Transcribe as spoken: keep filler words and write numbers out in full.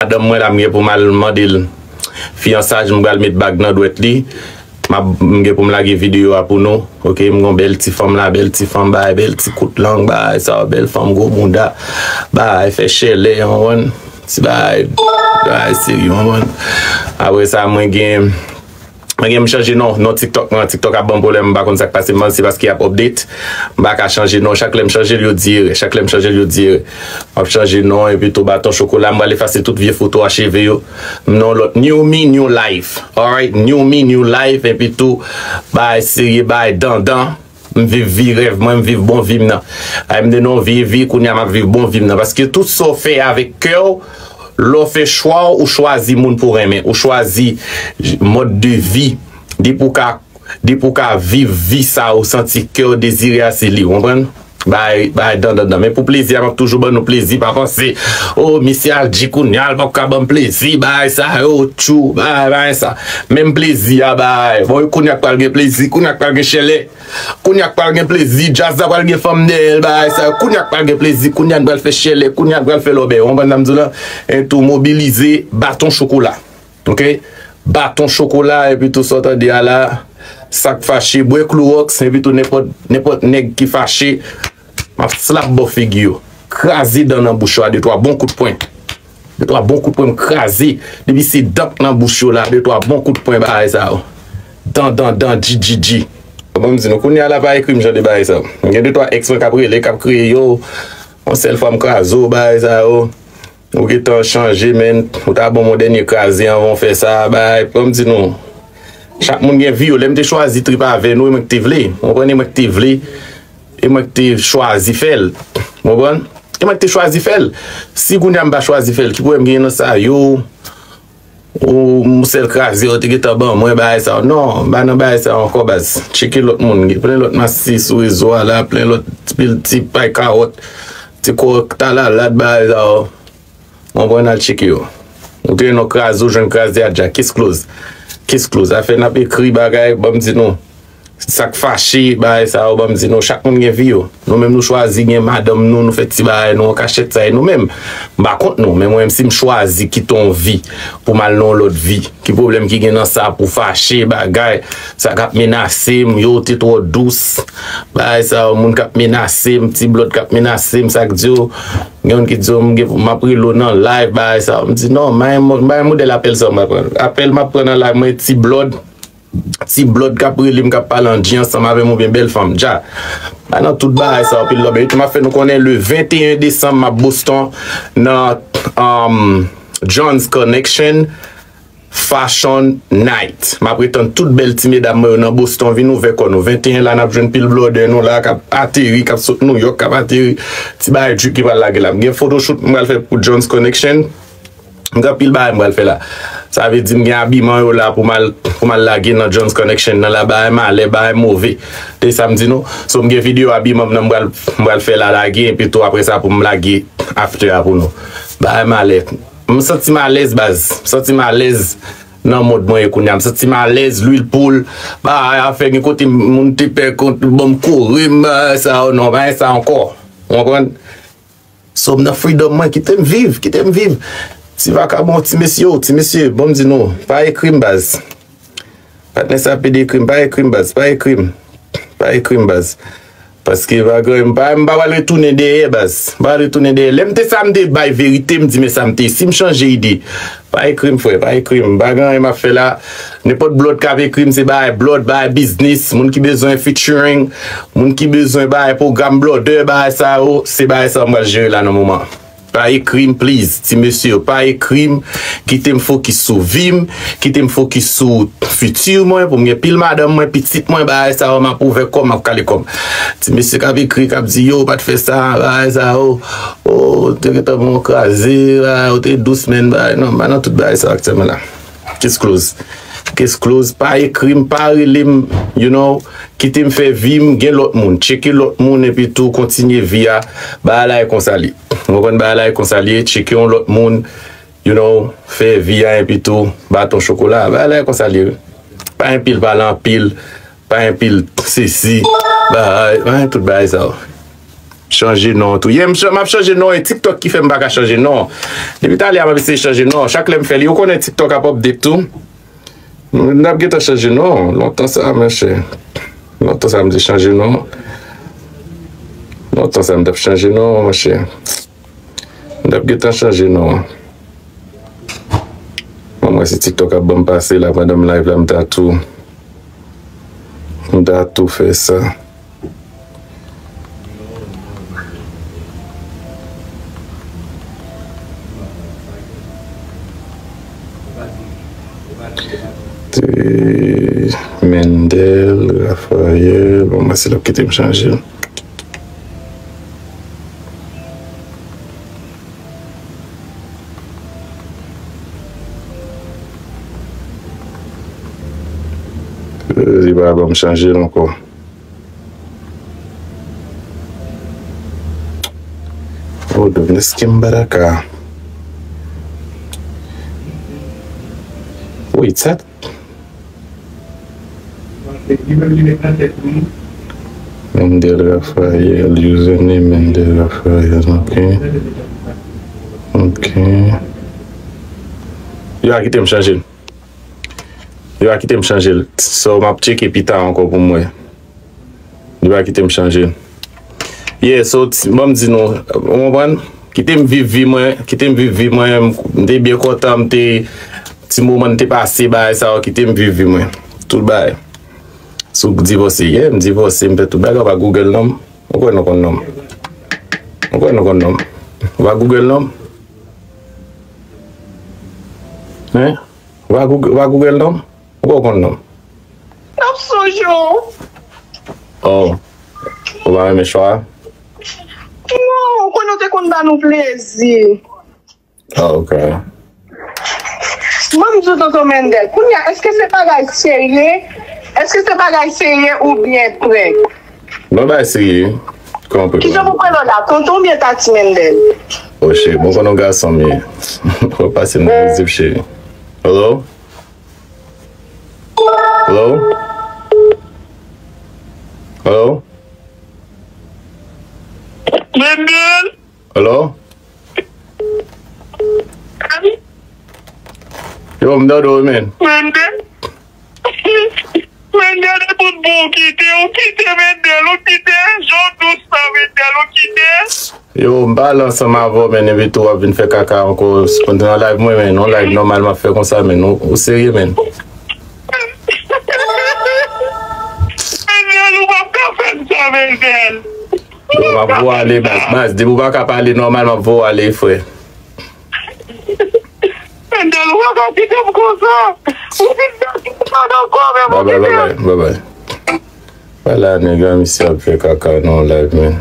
madanm mwen la, m gen pou m al mande l fiyansaj, m pral met bag nan dwèt li. M ap, m gen pou m lage videyo a pou nou. Ok, m gon bèl ti fanm la, bèl ti fanm, bay, bèl ti kout lang, bay, sa, bèl fanm gwo bounda, bay, fè chèlè, yon, ti bay, bay, serye, yon. Apre sa, mwen gen Mwen gen m chanje non, non TikTok mwen, TikTok ap ban m pwoblèm, m pa konn sa k pase, m panse se paske y ap update. M pa ka chanje non, chak lè m chanje l, yo di erè, chak lè m chanje l, yo di erè. M ap chanje non, epi tou baton chokola, m pral efase tout vye foto a cheve yo. M nan yon lòt, new me, new life. Alright, new me, new life, epi tou, bay serye, bay dandan. M viv vi rèv mwen, m viv bon vi m nan. Ay m te nan yon vye vi, kounye a m ap viv bon vi m nan. Paske tout sa w fè avèk kè w, lè w fè chwa w, ou chwazi moun pou w renmen, ou chwazi mòd de vi. Depi w ka, depi w ka viv vi sa ou santi kè w dezire a, se li, w konprann? Bay, bay, dan, dan, dan. Men pou plezi a, m ap toujou ban nou plezi, pa panse, o, misye al di kounye a, l p ap ka ban m plezi, bay sa yo, tchou, bay, bay sa. Menm plezi a, bay. Bon, kounye a k pral gen plezi, kounye a k pral gen chèlè. Kounye a k pral gen plezi, djaz la pral gen fanm dèyè l, bagay sa yo. Kounye a k pral gen plezi, kounye a n pral fè chèlè, kounye a n pral fè lòbèy. Ou konprann sa m di w la? E tou mobilize baton chokola. Ok? Baton chokola, epi tou sa w tande a la, sa k fache, bwè klowòks, epi tou nenpòt, nenpòt nèg ki fache, m ap slap bò figi yo. Kraze dan nan bouch yo a, de twa bon kout pwen. De twa bon kout pwen m kraze. Depi se dan k nan bouch yo la, de twa bon kout pwen bagay sa yo. Dan, dan, dan, dji, dji, dji. Bon, m di nou, kounye a la pa ekri m jan de bagay sa yo. M gen de twa ex mwen k ap rele, k ap kriye, yo, yon sèl fwa m kraze w, bagay sa yo. Ou gentan chanje, men, ou ta ban m yon dènye kraze anvan w fè sa, bagay. Bon, m di nou, chak moun gen vi yo. Lè m te chwazi trip avè nou, e mwen k te vle. Ou konprann, e mwen k te vle. E mwen k te chwazi fè l. Ou konprann? E mwen k te chwazi fè l. Si kounye a m pa chwazi fè l, ki pwoblèm genyen nan sa yo? Ou m sèl kraze yo te gentan ban mwen bagay sa yo. Non, m pa nan bagay sa yo ankò, baz. Tcheke lòt moun. Gen plen lòt masi sou rezo a la, plen lòt ti pil ti pay kawòt, ti kò talalad bagay sa yo. Mwen pran al tcheke yo. Ou te nan kraze, ou jwenn kraze a dja. Case close. Case close. Afè n ap ekri bagay, ban m di nou. Sa k fache, bagay sa yo, ban m di nou, chak moun gen vi yo. Nou menm nou chwazi gen madanm nou, nou fè ti bagay nou an kachèt, sa e nou menm. M pa kont nou, men mwen menm si m chwazi kite yon vi pou m al nan yon lòt vi, ki pwoblèm ki gen nan sa pou fache, bagay, sa k ap menase m, yo, ou te twò dous, bagay sa yo, moun k ap menase m, ti blòd k ap menase m, sa k di yo, gen youn ki di yo, m gen, m ap rele w nan live, bagay sa yo, m di non, m pa gen modèl apèl sa yo m ap pran. Apèl m ap pran nan live mwen, ti blòd, ti blòd k ap rele m, k ap pale an dji ansanm avè m oubyen bèl fanm, dja. Ba nan tout bagay sa yo, pil love. Epi m ap fè nou konnen le venteyen desanm, m ap Boston nan, um, John's Connection Fashion Night. M ap retann tout bèl ti medam mwen yo nan Boston, vin ouvè kò nou. Venteyen la, n ap jwenn pil blòdè nou la, k ap ateri, k ap sot Nouyòk, k ap ateri. Ti bagay drip ki pral lage la. M gen photoshoot m pral fè pou John's Connection. M gen anpil bagay m pral fè la. Sa vle di m gen abiman yo la pou m al, pou m al lage nan John's Connection nan la, bagay malè, bagay move. Se sa m di nou. So m gen videyo abiman m nan m pral, m pral fè la lage, epi tou apre sa pou m lage after a pou nou. Bagay malè. M santi m alèz, baz. M santi m alèz nan mond mwen ye kounye a. M santi m alèz, lwil poul. Bagay afè gen kote moun te pè kont ban m kore m, bagay sa yo, non, bagay sa ankò. Ou konprann? So, m nan freedom mwen, kite m viv, kite m viv. Ti vakabon, ti mesye, ti mesye, bon, m di nou, pa ekri m, baz. Patnè sa pede ekri m, pa ekri m, baz, pa ekri m. Pa ekri m, baz. Paske pa gen, m pa, m pa pral retounen dèyè, baz. M pa pral retounen dèyè. Lè m te sa, m te bay verite, m di, men sa m te ye. Si m chanje ide, pa ekri m, frè, pa ekri m. M pa gen anyen m ap fè la. Nenpòt blòd k ap ekri m, se bagay blòd, bagay biznis, moun ki bezwen featuring, moun ki bezwen bagay pwogram blòdè, bagay sa yo, se bagay sa yo m pral jere la nan moman. Pa ekri m, please, ti mesye yo, pa ekri m, kite m fokis sou vi m, kite m fokis sou fiti mwen, pou m gen pil madanm mwen, pitit mwen, bagay sa yo, m ap ouvè kò m, m ap kale kò m. Ti mesye k ap ekri, k ap di, yo, ou pa t fè sa, bagay sa yo, o, te gentan bon kraze, bagay, ou te dous, men, bagay, non, m pa nan tout bagay sa yo aktyèlman la. Case close. Case close. Pa ekri m, pa rele m, you know, kite m fè vi m, gen lòt moun. Tcheke lòt moun, epi tou kontinye vi a. Bagay la e konsa l ye. Ou konprann, bagay la e konsa l ye. Tcheke yon lòt moun, you know, fè vi a, epi tou baton chokola. Bagay la e konsa l ye, wi. Pa anpil pale anpil, pa anpil sesi, bagay, pa tout bagay sa yo. Chanje non tou. Yeah, m ch-, m ap chanje non. E TikTok ki fè m pa ka chanje non. Depi talè a, m ap eseye chanje non. Chak lè m fè li, ou konnen TikTok ap update tou. M ap gentan chanje non. Lontan sa, monchè. Lontan sa, m te chanje non. Lontan sa, m t ap chanje non, monchè. M t ap gentan chanje non. Mwen, mwen, si TikTok ap ban m pase la pandan m live la, m ta tou, m ta tou fè sa. Te Mendel, Raphaël, bon, mwen, se l ap kite m chanje l. Li pa ban m chanje l ankò. Oh, Domnes Kimbaraka. Wait, sa. Mendel Raphaël, username Mendel Raphaël, ok. Ok. Yo a kite m chanje l. Yo a kite m chanje l. So, m ap tcheke pita ankò pou m wè. Li pa kite m chanje l. Yeah, so, ti, ban m di nou, ou konprann? Kite m viv vi mwen, kite m viv vi mwen, m, m te byen kontan, m te, ti moman m te pase, bagay sa yo, kite m viv vi mwen. Tout bagay. Si w divòse, yeah, m divòse, m fè tout bagay, ou pa Google non m. Ou kwè nou konn non m? Ou kwè nou konn non m? Ou pa Google non m? Hein? Ou pa Google, ou pa Google non m? Ou pa konn non m? N ap sonje w. Oh. Ou pa renmen chwa a? Non, ou konnen w te konn ba nou plezi. Ah, ok. Mwen, m di w, Tonton Mendel, kounye a, èske se bagay serye? Èske se bagay serye oubyen prank? Non, bagay serye. Kòman pou... Kijan pou pale w la, tonton oubyen tati Mendel? Oh, cheri, bon, konnen w gason m ye. Ou pase m nan vizib, cheri. Hello? Hello? Hello? Mendel? Hello? Yo, m tande w, man. Mendel? Mendel, e tout bon ou kite, ou kite Mendel, ou kite, jan w dous sa, Mendel, ou kite. Yo, m pale ansanm avè w, man, epi tou w ap vin fè kaka ankò. Pandan nan live mwen, man, yon live nòmal m ap fè konsa, man. Ou, ou serye, man? Mendel, ou p ap ka fè m sa, Mendel. Yo, m ap voye w ale, baz. Baz, depi w pa ka pale nòmal, m ap voye w ale, frè. Mendel, ou pa ka kite m konsa. Ou fin pèdi tout ankò, men bon, kite m. Bye, bye, bye, bye. Wala, nèg la, misye ap fè kaka nan live, man.